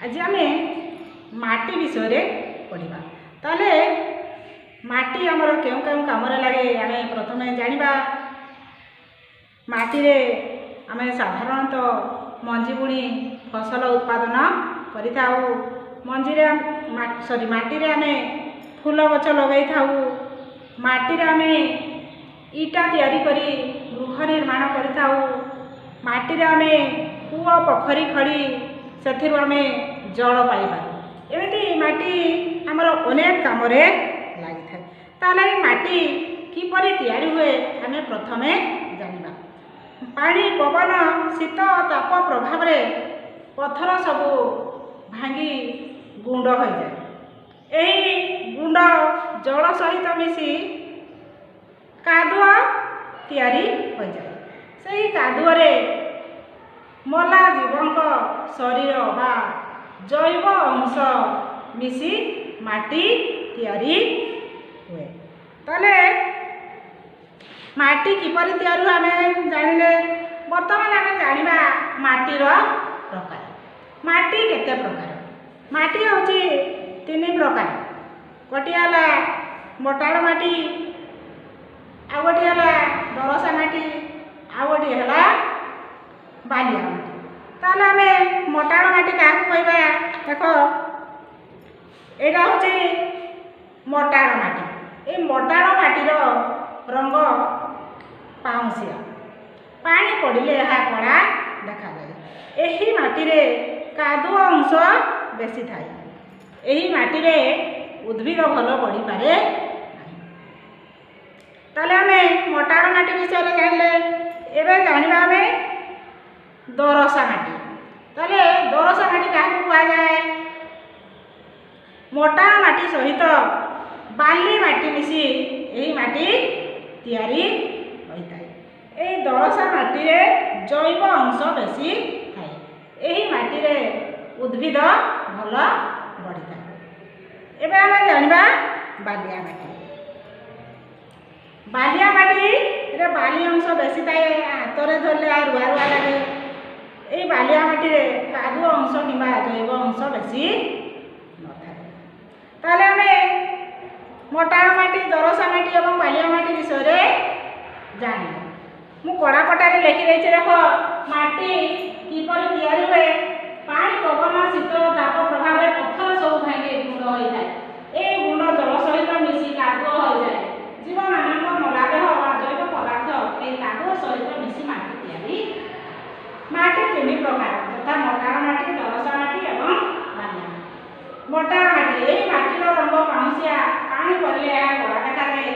ଆଜି ଆମେ ମାଟି ବିଷୟରେ ପଢ଼ିବା। ତାହେଲେ ମାଟି ଆମର କେଉଁ କେଉଁ କାମରେ ଲାଗେ ଆମେ ପ୍ରଥମେ ଜାଣିବା। ମାଟିରେ ଆମେ ସାଧାରଣତଃ ମଞ୍ଜି ବୁଣି ଫସଲ ଉତ୍ପାଦନ କରିଥାଉ। ମଞ୍ଜିରେ ସରି ମାଟିରେ ଆମେ ଫୁଲ ଗଛ ଲଗାଇଥାଉ। ମାଟିରେ ଆମେ ଇଟା ତିଆରି କରି ଗୃହ ନିର୍ମାଣ କରିଥାଉ। ମାଟିରେ ଆମେ କୂଅ ପୋଖରୀ ଖୋଳି ସେଥିରୁ ଆମେ ଜଳ ପାଇପାରୁ। ଏମିତି ମାଟି ଆମର ଅନେକ କାମରେ ଲାଗିଥାଏ। ତାହେଲେ ଏଇ ମାଟି କିପରି ତିଆରି ହୁଏ ଆମେ ପ୍ରଥମେ ଜାଣିବା। ପାଣି, ପବନ, ଶୀତ, ତାପ ପ୍ରଭାବରେ ପଥର ସବୁ ଭାଙ୍ଗି ଗୁଣ୍ଡ ହୋଇଯାଏ। ଏହି ଗୁଣ୍ଡ ଜଳ ସହିତ ମିଶି କାଦୁଅ ତିଆରି ହୋଇଯାଏ। ସେହି କାଦୁଅରେ ମଲା ଜୀବଙ୍କ ଶରୀର ବା ଜୈବ ଅଂଶ ମିଶି ମାଟି ତିଆରି ହୁଏ। ତାହେଲେ ମାଟି କିପରି ତିଆରି ହୁଏ ଆମେ ଜାଣିଲେ। ବର୍ତ୍ତମାନ ଆମେ ଜାଣିବା ମାଟିର ପ୍ରକାର। ମାଟି କେତେ ପ୍ରକାର? ମାଟି ହେଉଛି ତିନି ପ୍ରକାର। ଗୋଟିଏ ହେଲା ମଟାଳ ମାଟି, ଆଉ ଗୋଟିଏ ହେଲା ଦରସା ମାଟି, ଆଉ ଗୋଟିଏ ହେଲା ବାଲିଆ ମାଟି। ତାହେଲେ ଆମେ ମଟାଳ ମାଟି କାହାକୁ କହିବା? ଦେଖ, ଏଇଟା ହେଉଛି ମଟାଳ ମାଟି। ଏଇ ମଟାଳ ମାଟିର ରଙ୍ଗ ପାଉଁଶିଆ, ପାଣି ପଡ଼ିଲେ ଏହା କଳା ଦେଖାଯାଏ। ଏହି ମାଟିରେ କାଦୁଅ ଅଂଶ ବେଶୀ ଥାଏ। ଏହି ମାଟିରେ ଉଦ୍ଭିଦ ଭଲ ବଢ଼ିପାରେ ନାହିଁ। ତାହେଲେ ଆମେ ମଟାଳ ମାଟି ବିଷୟରେ ଜାଣିଲେ। ଏବେ ଜାଣିବା ଆମେ ଦରସା ମାଟି। ତାହେଲେ ଦରସା ମାଟି କାହାକୁ କୁହାଯାଏ? ମଟାଳ ମାଟି ସହିତ ବାଲି ମାଟି ମିଶି ଏହି ମାଟି ତିଆରି ହୋଇଥାଏ। ଏହି ଦରସା ମାଟିରେ ଜୈବ ଅଂଶ ବେଶୀ ଥାଏ। ଏହି ମାଟିରେ ଉଦ୍ଭିଦ ଭଲ ବଢ଼ିଥାଏ। ଏବେ ଆମେ ଜାଣିବା ବାଲିଆ ମାଟି। ବାଲିଆ ମାଟିରେ ବାଲି ଅଂଶ ବେଶୀ ଥାଏ। ହାତରେ ଧରିଲେ ରୁଆ ରୁଆ ଲାଗେ। ଏଇ ବାଲିଆ ମାଟିରେ କାଦୁଅ ଅଂଶ କିମ୍ବା ଜୈବ ଅଂଶ ବେଶୀ ନଥାଏ। ତାହେଲେ ଆମେ ମଟାଳ ମାଟି, ଦରସା ମାଟି ଏବଂ ବାଲିଆ ମାଟି ବିଷୟରେ ଜାଣିଲେ। ମୁଁ କଡ଼ାପଟାରେ ଲେଖିଦେଇଛି। ଦେଖ, ମାଟି କିପରି ତିଆରି ହୁଏ। ପାଣି, ପବନ, ଶୀତ, ତାପ ପ୍ରଭାବରେ ପଥର ସବୁ ଭାଙ୍ଗି ଗୁଣ୍ଡ ହୋଇଥାଏ। ଏହି ଗୁଣ୍ଡ ଜଳ ସହିତ ମିଶି କାଦୁଅ ହୋଇଯାଏ। ଜୀବମାନଙ୍କ ମଲାଦେହ ବା ଜୈବ ପଦାର୍ଥ ଏହି କାଦୁଅ ସହିତ ମିଶି ମାଟି ତିଆରି। ମାଟି ତିନି ପ୍ରକାର, ଯଥା ମଟାଳ ମାଟି, ଦରସା ମାଟି ଏବଂ ବାଲିଆ ମାଟି। ମଟାଳ ମାଟି: ଏହି ମାଟିର ରଙ୍ଗ ପାଉଁଶିଆ, ପାଣି ପଡ଼ିଲେ ଏହା କଳା ଦେଖାଯାଏ।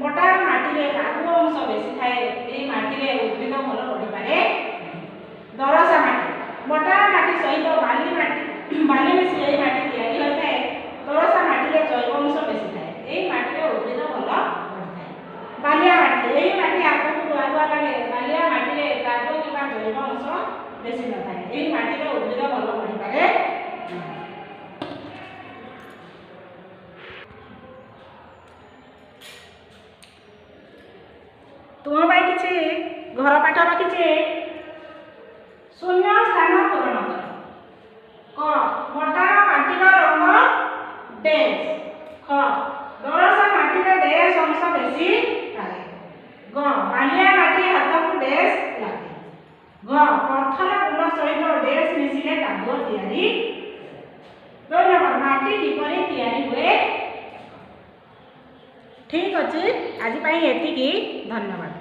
ମଟାଳ ମାଟିରେ କାଦୁଅ ଅଂଶ ବେଶୀ ଥାଏ। ଏହି ମାଟିରେ ଉଦ୍ଭିଦ ଭଲ ବଢ଼ିପାରେ ନାହିଁ। ଦରସା ମାଟି: ମଟାଳ ମାଟି ସହିତ ବାଲି ମିଶି ଏହି ମାଟି ତିଆରି ହୋଇଥାଏ। ଦରସା ମାଟିରେ ଜୈବ ଅଂଶ ବେଶୀ ଥାଏ। ଏହି ମାଟିରେ ଉଦ୍ଭିଦ ଭଲ ବଢ଼ିଥାଏ। ବାଲିଆ ମାଟି: ଏହି ମାଟି ହାତକୁ ରୁଆ ରୁଆ ଲାଗେ। ବାଲିଆ ମାଟିରେ କାଦୁଅ କିମ୍ବା ଜୈବ ଅଂଶ ବେଶୀ ନଥାଏ। ଏହି ମାଟିରେ ଉଦ୍ଭିଦ ଭଲ ବଢ଼ିପାରେ ନାହିଁ। ତୁମ ପାଇଁ କିଛି ଘର ପାଠ ରଖିଛି। ଶୂନ୍ୟ ସ୍ଥାନ ପୂରଣ କର। କ, ମଟାଳ ମାଟିର ରଙ୍ଗ ଡେସ୍। ଖ, ଦରସା ମାଟିରେ ଡେସ୍ ଅଂଶ ବେଶୀ ଥାଏ। ଗ, ବାଲିଆ ମାଟି ହାତକୁ ଡେସ୍ ଲାଗେ। ଘ, ପଥର ଗୁଣ୍ଡ ସହିତ ଡେସ୍ ମିଶିଲେ କାଦୁଅ ତିଆରି। 2 ନମ୍ବର, ମାଟି କିପରି ତିଆରି ହୁଏ? ଠିକ୍ ଅଛି, ଆଜି ପାଇଁ ଏତିକି। ଧନ୍ୟବାଦ।